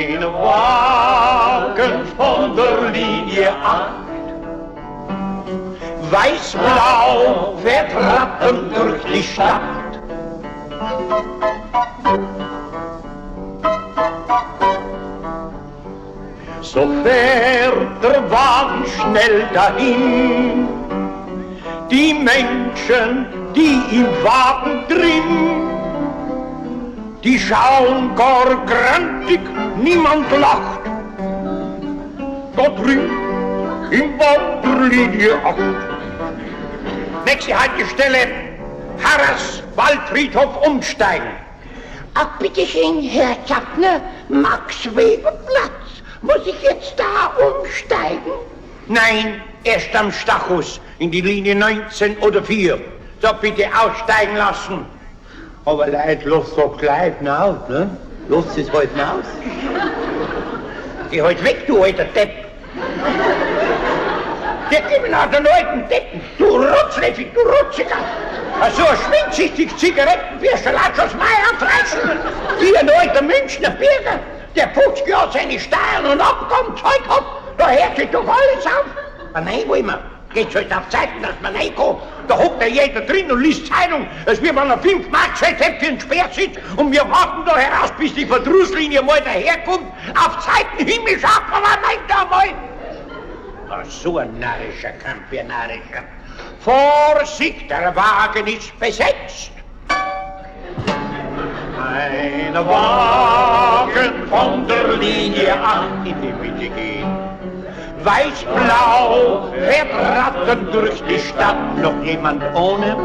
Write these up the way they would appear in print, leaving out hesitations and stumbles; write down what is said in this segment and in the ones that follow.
Ein Wagen von der Linie 8, weiß-blau fährt Ratten durch die Stadt. So fährt der Wagen schnell dahin, die Menschen, die im Wagen drin, die schauen gar grantig, niemand lacht. Da drin im Wagen 8. Nächste Haltestelle, Harras Waldfriedhof umsteigen. Ach, bitte schön, Herr Schaffner, Max-Weber-Platz. Muss ich jetzt da umsteigen? Nein, erst am Stachus in die Linie 19 oder 4. So bitte aussteigen lassen. Aber Leid, lass doch gleich hinaus, ne? Lass es heute hinaus. Geh heute weg, du alter Depp. Der gib mir nach den alten Deppen, du Rotzleffig, du Rotziger. So ein schwindsüchtig Zigarettenpirscher, lass uns mal anfressen. Wie ein alter Münchner Bürger, der 50 Jahre seine Steuern und Abgaben gezahlt hat, da hört sich doch alles auf. Ah, nein, wollen wir. Geht's halt auf Zeiten, dass man reinkommt. Da hockt ja jeder drin und liest Zeitung, als wie wenn er 5 Mark gezahlt hätte für einen Sperrsitz und wir warten da heraus, bis die Verdrusslinie mal daherkommt. Auf Zeiten himmlisch ab, aber meint da mal. Ach, so ein narrischer Kampf, ein narrischer. Vorsicht, der Wagen ist besetzt. Ein Wagen von der Linie 8 in die Mitte gehen. Weiß-blau fährt Ratten durch die Stadt. Noch jemand ohne?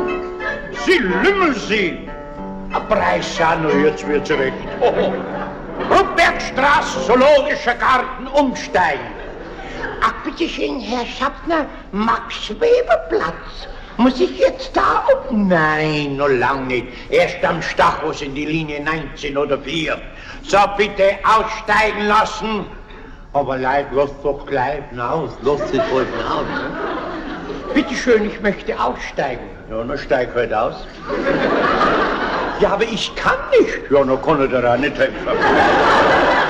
Sie lümmel sie. Ein Preis auch noch, jetzt wird's recht. Hoho. Ruppbergstraße, Zoologischer Garten, umsteigen. Ach, bitte schön, Herr Schaffner, Max-Weber-Platz. Muss ich jetzt da um? Nein, noch lang nicht. Erst am Stachus in die Linie 19 oder 4. So, bitte aussteigen lassen. Aber Leid, lass doch gleich hinaus. Lass es halt hinaus. Ne? Bitte schön, ich möchte aussteigen. Ja, dann steig halt aus. Ja, aber ich kann nicht. Ja, dann kann ich dir auch nicht helfen.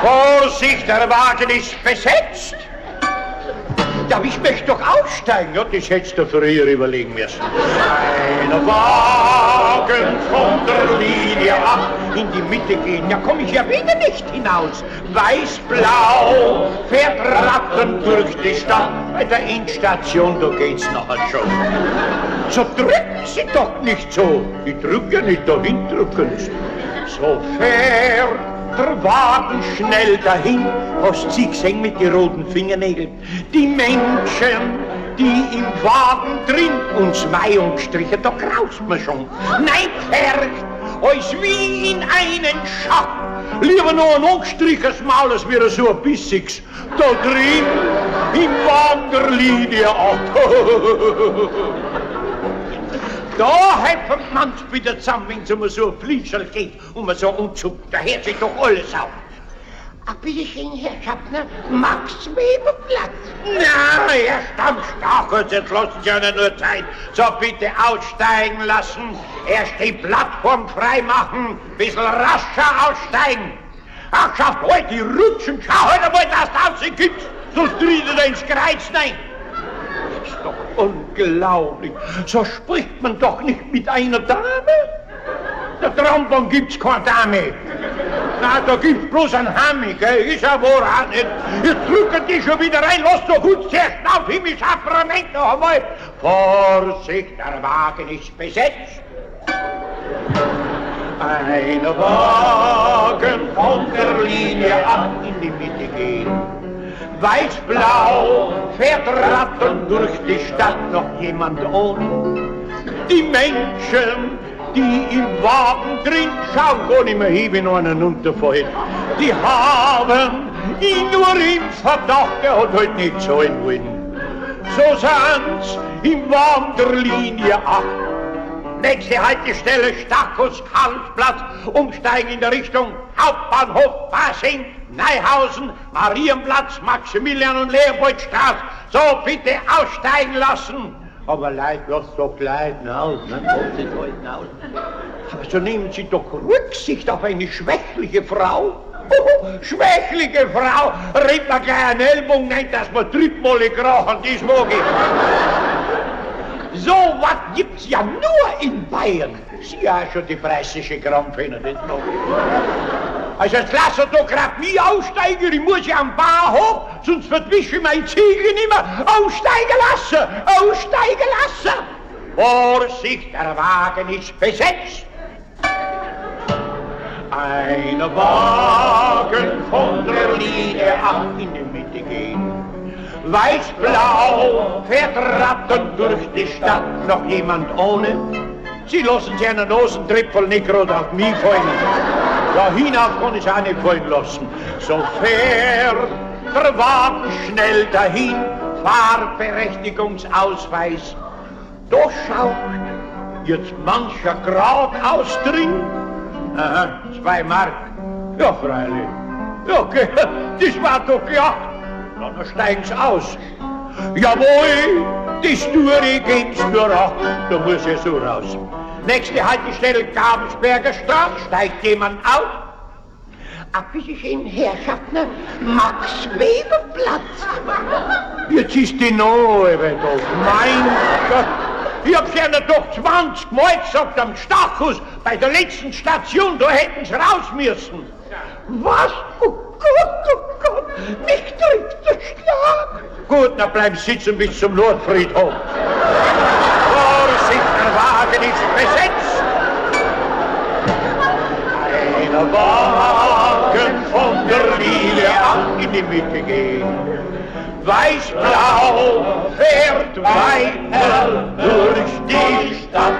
Vorsicht, der Wagen ist besetzt. Ja, aber ich möchte doch aussteigen. Ja, das hättest du früher überlegen müssen. Ein Wagen von der Linie 8 in die Mitte gehen. Da komm ich ja wieder nicht hinaus. Weiß-blau fährt Ratten durch die Stadt. Bei der Endstation, da geht's nachher schon. So drücken Sie doch nicht so. Ich drück ja nicht, dahin drücken Sie. So fährt der Wagen schnell dahin. Hast sie gesehen mit den roten Fingernägeln? Die Menschen, die im Wagen drin uns Mai und gestrichen, da graust man schon. Nein, fährt als wie in einen Schacht. Lieber noch ein angestrichenes Maul, als wäre so ein bissiges. Da drin im Wagen der Linie 8. Da helfen man's wieder zusammen, wenn's um so ein Fließerl geht und man so umzuckt. Da hört sich doch alles auf. Ach, bitte schön, Herr Schaffner, Max-Weber-Platz. Na, erst am Stachus, jetzt lassen Sie ja nur Zeit. So, bitte aussteigen lassen. Erst die Plattform freimachen, bisschen rascher aussteigen. Ach, schafft heute die Rutschen, schau heute mal, dass du rauskommst, sonst dreht er ins Kreuz rein. Das ist doch unglaublich. So spricht man doch nicht mit einer Dame. Der Trambahn gibt's keine Dame. Na, da gibt's bloß einen Hammi, gell? Ist ja wohl auch nicht. Jetzt drücken die schon wieder rein, lass doch gut zuerst auf, Himmel, Sakrament noch einmal. Vorsicht, der Wagen ist besetzt. Ein Wagen von der Linie 8 in die Mitte gehen. Weiß-blau fährt Ratten durch die Stadt, noch jemand ohne. Die Menschen, die im Wagen drin schauen, gar nicht mehr hin, wenn einer runterfällt. Die haben ihn nur im Verdacht, der hat halt nicht zahlen wollen. So sind's im Wagen der Linie 8. Nächste Haltestelle Stachus, Karlsplatz, umsteigen in der Richtung Hauptbahnhof, Pasing, Neuhausen, Marienplatz, Maximilian und Leopoldstraße. So, bitte aussteigen lassen. Aber Leid, lass doch gleich hinaus, ne? Lass es halt hinaus. Aber so nehmen Sie doch Rücksicht auf eine schwächliche Frau. Schwächliche Frau, rennt mir gleich einen Ellbogen rein, dass wir Trittmolle krachen, das mag ich. So was gibt's ja nur in Bayern. Sie auch schon die preußische Krampfhähne, das mag ich. Also jetzt lass er doch grad mich aussteigen, ich muss ja am Bahnhof, sonst verwische ich mein Ziegel nicht mehr. Aussteigen lassen, aussteigen lassen. Vorsicht, der Wagen ist besetzt. Ein Wagen von der Linie ab in die Mitte gehen. Weiß-blau fährt Ratten durch die Stadt. Noch jemand ohne? Sie lassen sich einen Nosentrippel nicht gerade auf mich fallen. Ja, hinauf kann ich auch nicht fallen lassen. So fährt der Wagen schnell dahin, Fahrberechtigungsausweis. Da schaut jetzt mancher grad aus drin. Aha, 2 Mark. Ja, freilich. Ja, okay. Das war doch klar. Na, dann steigen sie aus. Jawohl, das tue ich, geht's nur auch. Da muss ich so raus. Nächste Haltestelle, Gabelsberger Straße, steigt jemand aus? Ach, bitte schön, Herr Schaffner, Max Weber Platz. Jetzt ist die Neue doch, mein Gott. Ich hab's ja doch 20 Mal gesagt am Stachus, bei der letzten Station, da hätten sie raus müssen. Was? Oh Gott, oh Gott, mich trifft der Schlag. Gut, dann bleib sitzen bis zum Nordfriedhof. Vorsicht, der Wagen ist besetzt. Einer Wagen von der Linie ab in die Mitte gehen. Weiß-blau fährt weiter durch die Stadt.